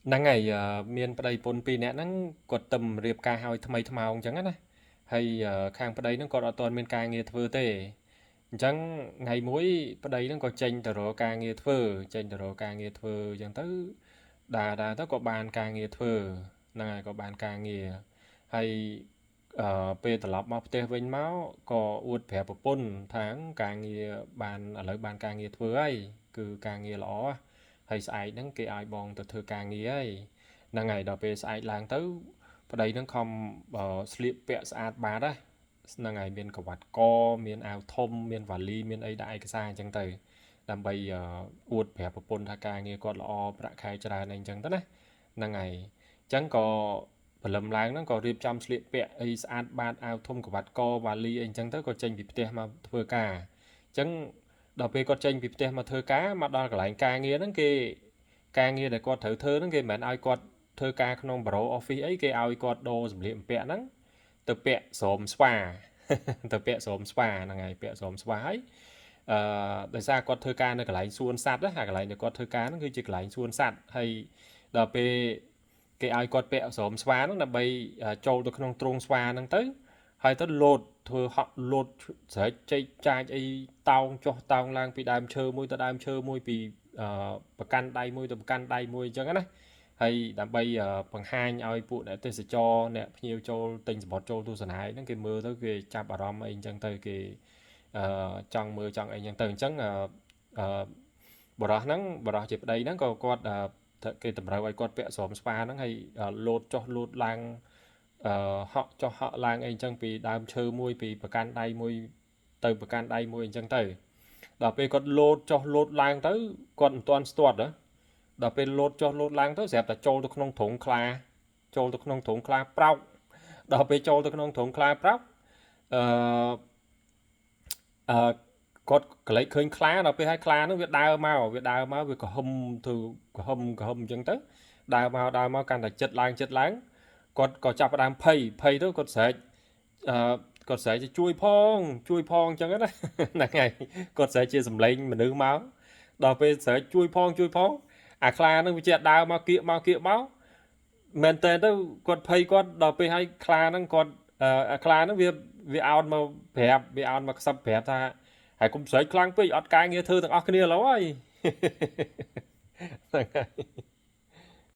ហ្នឹងហើយមានប្តីប្រពន្ធពីរនាក់ហ្នឹងគាត់ទឹមរៀបការឲ្យថ្មីថ្មោងអញ្ចឹងណាហើយខាងប្តីហ្នឹងគាត់អត់ទាន់មានការងារធ្វើទេអញ្ចឹងថ្ងៃមួយប្តីហ្នឹងក៏ចេញទៅរកការងារធ្វើចេញទៅរកការងារធ្វើអញ្ចឹងទៅដើរដើរទៅក៏បានការងារធ្វើហ្នឹងហើយក៏បានការងារហើយពេលត្រឡប់មកផ្ទះវិញមកក៏អួតប្រាប់ប្រពន្ធថាការងារបានឥឡូវបានការងារធ្វើហើយគឺការងារល្អហើយស្អែកហ្នឹងគេឲ្យបងទៅធ្វើការងារហើយហ្នឹងហើយដល់ពេលស្អែកឡើងទៅប្តីហ្នឹងខំស្លៀកពាក់ស្អាតបាតណាហ្នឹងហើយមានក្រវ៉ាត់កមានអាវធំមានវ៉ាលីមានអីដាក់ឯកសារអញ្ចឹងទៅដើម្បីអួតប្រាប់ប្រពន្ធថាការងារគាត់ល្អប្រាក់ខែច្រើនអីអញ្ចឹងទៅណាហ្នឹងហើយអញ្ចឹងក៏ព្រលឹមឡើងហ្នឹងក៏រៀបចំស្លៀកពាក់អីស្អាតបាតអាវធំក្រវ៉ាត់កវ៉ាលីអីអញ្ចឹងទៅក៏ចេញពីផ្ទះមកធ្វើការអញ្ចឹងដល់ពេលគាត់ចេញពីផ្ទះមកធ្វើការមកដល់កន្លែងការងារហ្នឹងគេការងារដែលគាត់ត្រូវធ្វើហ្នឹងគេមិនមែនឲ្យគាត់ធ្វើការក្នុង bureau office អីគេឲ្យគាត់ដូរសម្លៀកបំពាក់ហ្នឹងទៅពាក់ស្រោមស្វាទៅពាក់ស្រោមស្វាហ្នឹងហើយពាក់ស្រោមស្វាហើយអឺដោយសារគាត់ធ្វើការនៅកន្លែងសួនសត្វណាកន្លែងដែលគាត់ធ្វើការហ្នឹងគឺជាកន្លែងសួនសត្វហើយដល់ពេលគេឲ្យគាត់ពាក់ស្រោមស្វាហ្នឹងដើម្បីចូលទៅក្នុងទ្រុងស្វាហ្នឹងទៅហើយទៅលោតធ្វើហក់លោតស្រែកចេកចាចអីតោងចុះតោងឡើងពីដើមឈើមួយទៅដើមឈើមួយពីប្រកាន់ដៃមួយទៅប្រកាន់ដៃមួយអញ្ចឹងណាហើយដើម្បីបង្ហាញឲ្យពួកអ្នកទេសចរអ្នកភ្ញៀវចូលទិញសំបុត្រចូលទស្សនាហ្នឹងគេមើលទៅគេចាប់អារម្មណ៍អីអញ្ចឹងទៅគេចង់មើលចង់អីអញ្ចឹងទៅអញ្ចឹងអឺបរោះហ្នឹងបរោះជាប្តីហ្នឹងក៏គាត់គេតម្រូវឲ្យគាត់ពាក់ស្រោមស្វាហ្នឹងហើយលោតចុះលោតឡើងអឺហក់ចុះហក់ឡើងអីអញ្ចឹងពីដើមឈើមួយពីប្រកាន់ដៃមួយទៅប្រកាន់ដៃមួយអញ្ចឹងទៅដល់ពេលគាត់លោតចុះលោតឡើងទៅគាត់មិនទាន់ស្ទាត់ហ៎ដល់ពេលលោតចុះលោតឡើងទៅស្រាប់តែចូលទៅក្នុងទ្រុងខ្លាចូលទៅក្នុងទ្រុងខ្លាប្រោកដល់ពេលចូលទៅក្នុងទ្រុងខ្លាប្រោកអឺអឺគាត់ក្លែកឃើញខ្លាដល់ពេលឲ្យខ្លាហ្នឹងវាដើរមកវាដើរមកវាក្រហឹមធ្វើក្រហឹមក្រហឹមអញ្ចឹងទៅដើរមកដើរមកកាន់តែចិត្តឡើងចិត្តឡើងគាត់ក៏ចាប់ផ្ដើមភ័យភ័យទៅគាត់ស្រែកអឺគាត់ស្រែកទៅជួយផងជួយផងអញ្ចឹងណាហ្នឹងហើយគាត់ស្រែកជាសម្លេងមនុស្សមកដល់ពេលស្រែកជួយផងជួយផងអាខ្លាហ្នឹងវាជាដើរមកគៀកមកគៀកមកមែនតើទៅគាត់ភ័យគាត់ដល់ពេលឲ្យខ្លាហ្នឹងគាត់អាខ្លាហ្នឹងវាវាអោនមកប្រាប់វាអោនមកខ្សឹបប្រាប់ថាហើយកុំស្រែកខ្លាំងពេកអត់ការងារធ្វើទាំងអស់គ្នាឡើយហ្នឹងហើយ។